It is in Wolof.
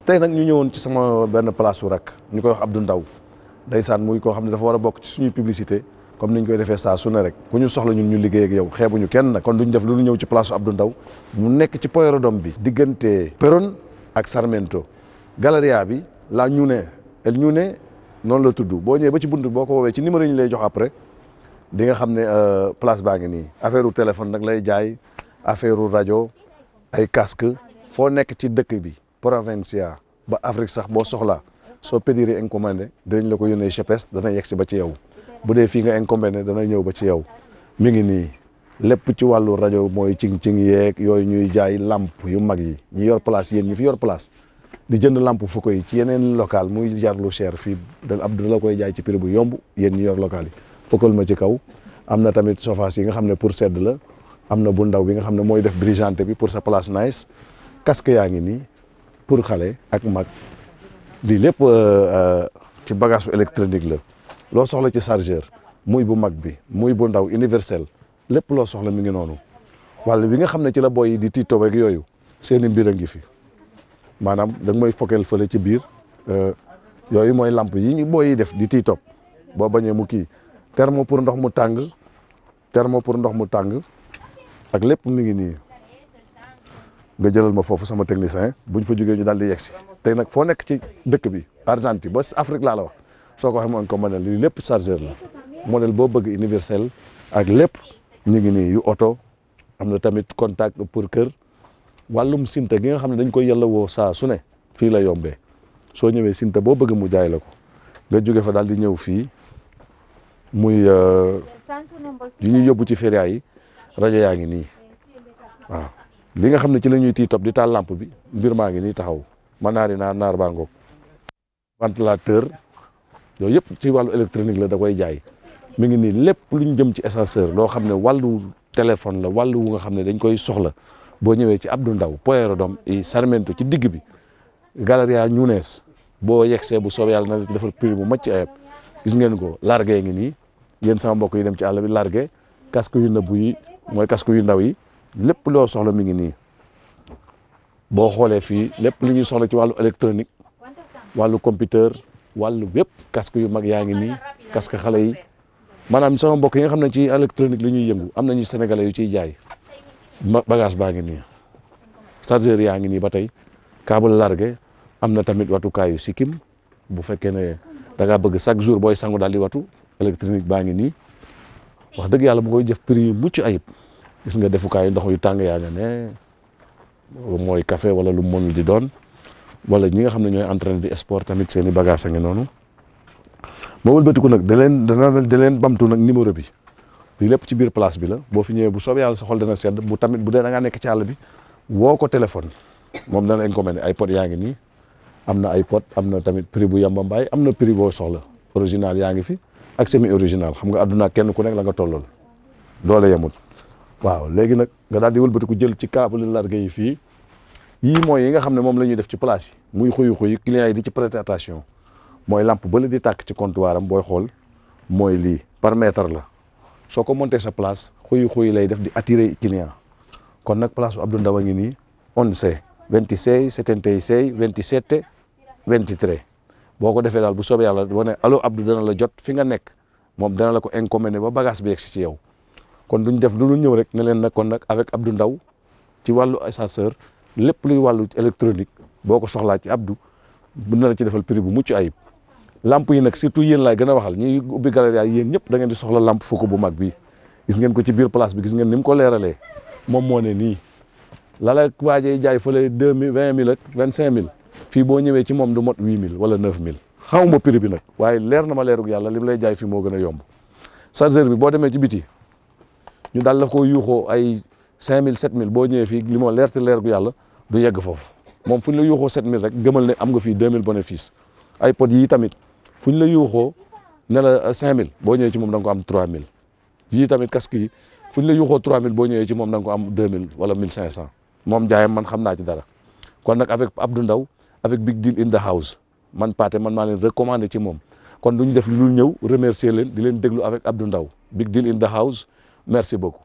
tey nag ñu ñëwoon ci sama benn place su rak ñu koy wax Abdou Ndaw ndeysaan muy koo xam ne dafa war a bokk ci suñuy publicité comme ni ñu koy defee saa su ne rek ku ñu soxla ñun ñu liggéey ak yow xeebuñu kenn nag kon duñ def lu ñëw ci place su Abdou Ndaw mu nekk ci Pueyrredón bi diggante Perón ak Sarmiento Galeria bi la Ñune El Ñune noonu la tudd boo ñëwee ba ci bunt boo ko woowee ci numéro yi ñu lay jox après di nga xam ne place baa ngi nii affaire u téléphone nag lay jaay affaire u rajo ay casque foo nekk ci dëkk bi Provincia ba Afrique sax boo soxlaa soo pédiré incommandé dinañ la ko yónnee GPS dana yegg si ba ci yow bu dee fii nga incommandé dana ñëw ba ci yow mi ngi nii lépp ci wàllu rajo mooy cing-cing yeeg yooyu ñuy jaay lamp yu mag yi ñi yor place yéen ñi fi yor place di jënd lamp fukk yi ci yeneen local muy jar lu cher fii da Abdou la koy jaay ci prix bu yomb yéen ñi yor local yi fokkal ma ci kaw am na tamit chauffage yi nga xam ne pour sedd la am na bu ndaw bi nga xam ne mooy def brisante bi pour sa place nice casque yaa ngi nii pour xale ak mag lii lépp ci bagage électronique la loo soxla ci chargeur muy bu mag bi muy bu ndaw universel lépp loo soxla mi ngi noonu wàll bi nga xam ne ci la booy yi di tiitoo ak yooyu seeni mbir a ngi fi maanaam da nga may fokkeel fële ci biir yooyu mooy lamp yi ñu booy yi def di tiitoo boo bañee mu kii thermo pour ndox mu tàng ak lépp mi ngi nii nga jëlal ma foofu sama technicien buñ fa jógee ñu daal di yegsi tey nag foo nekk ci dëkk bi Argentine ba Afrique laa la wax soo ko waxee moon ko modèle lii lépp chargeur la modèle boo bëgg universel ak lépp ñu ngi nii yu oto am na tamit contact pour kër wàllum sinta gi nga xam ne dañ koy yàlla woo saa su ne fii la yombee soo ñëwee sinta boo bëgg mu jaay la ko nga jóge fa daal di ñëw fii muy yi ñuy yóbbu ci feria yi rajo yaa ngi nii waaw li nga xam ne ci la ñuy tii top di taal lampe bi mbir maa ngi nii taxaw ma naari naar baa ngoog ventilateur yooyu yëpp ci wàllu électronique la da koy jaay mi ngi nii lépp lu ñu jëm ci ascenseur loo xam ne wàllu téléphone la wàllu wu nga xam ne dañ koy soxla boo ñëwee ci Abdou Ndaw Pueyrredón et Sarmiento ci digg bi Galeria Ñunees boo yegsee bu soobee yàlla na la ci defal prix bu macc ayib gis ngeen ko largué ngi nii yéen sama mbokk yi dem ci àll bi largué casque yu nëbbu yi mooy casque yu ndaw yi lépp loo soxla mi ngi nii boo xoolee fii lépp li ñuy soxla ci wàllu électronique wàllu computer wàllu bépp casque yu mag yaa ngi nii casque xale yi maanaam sama mbokk yi nga xam ne ci électronique li ñuy yëngu am nañu sénégalais yu ciy jaay bagage baa ngi nii chargeur yaa ngi nii ba tey câble largué am na tamit watukaayu sikkim bu fekkee ne da ngaa bëgg chaque jour booy sangu daal di watu électronique baa ngi nii wax dëgg yàlla bu koy def prix yu mucc ayib gis nga defukaayu ndox yu tàng yaa nga ne mooy café wala lu mënul di doon wala ñi nga xam ne ñooy entraîné di sport tamit seen i bagage a ngi noonu ma wëlbatiku nag da leen bamtu nag numéro bi lii lépp ci biir place bi la boo fi ñëwee bu soobee yàlla sa xol dana sedd bu tamit bu dee da ngaa nekk ci àll bi woo ko téléphone moom dana incommandé ay pot yaa ngi nii am na ay pot am na tamit prix bu yamba mbaay am na prix boo soxla original yaa ngi fi ak semi original xam nga àdduna kenn ku nekk la nga tollool doole yemut waaw léegi nag nga daal di wëlbatiku jël ci câble largué yi fii yii mooy yi nga xam ne moom la ñuy def ci place yi muy xuyu clients yi di ci prêter attention mooy lampe bële di tàkk ci comptoir am booy xool mooy lii par mètre la soo ko monté sa place xuyu lay def di attirer client kon nag place bu Abdou Ndaw a ngi nii 11 26 76 27 23 boo ko defee daal bu soobee yàlla boo ne allo Abdou dana la jot fi nga nekk moom dana la ko incommandé ba bagage bi yegg si ci yow kon duñ def lu ñëw rek ne leen nag kon nag avec Abdou Ndaw ci wàllu ascenseur lépp luy wàllu électronique boo ko soxlaa ci Abdou bu na la ci defal prix bu mucc ayib lampe yi nag surtout yéen laay gën a waxal ñi ubbi galeria yéen ñëpp da ngeen di soxla lampe fukk bu mag bi gis ngeen ko ci biir place bi gis ngeen ni mu ko leeralee moom moo ne nii la la waajee jaay fële 20 ak 25 000 fii boo ñëwee ci moom du mot 8 000 wala 9 000 xaw ma prix bi nag waaye leer na ma leerug yàlla li mu lay jaay fii moo gën a yomb chargeur bi boo demee ci biti ñu daal la ko yuuxoo ay 5 000 7 000 boo ñëwee fii li ma leer te leerug yàlla du yegg foofu moom fu ñu la yuuxoo 7 000 rek gëmal ne am nga fii 2 000 bénéfice ay pot yii tamit fu ñu la yuuxoo ne la 5 000 boo ñëwee ci moom da nga ko am 3 000 yii tamit casque yi fu ñu la yuuxoo 3 000 boo ñëwee ci moom da nga ko am 2 000 wala 1 500 moom jaayam man xam naa ci dara kon nag avec Abdou Ndaw avec Big Deal in the house man Pathé man maa leen recommandé ci moom kon duñ def lu ñëw remercier leen di leen déglu avec Abdou Ndaw Big Deal in the house merci beaucoup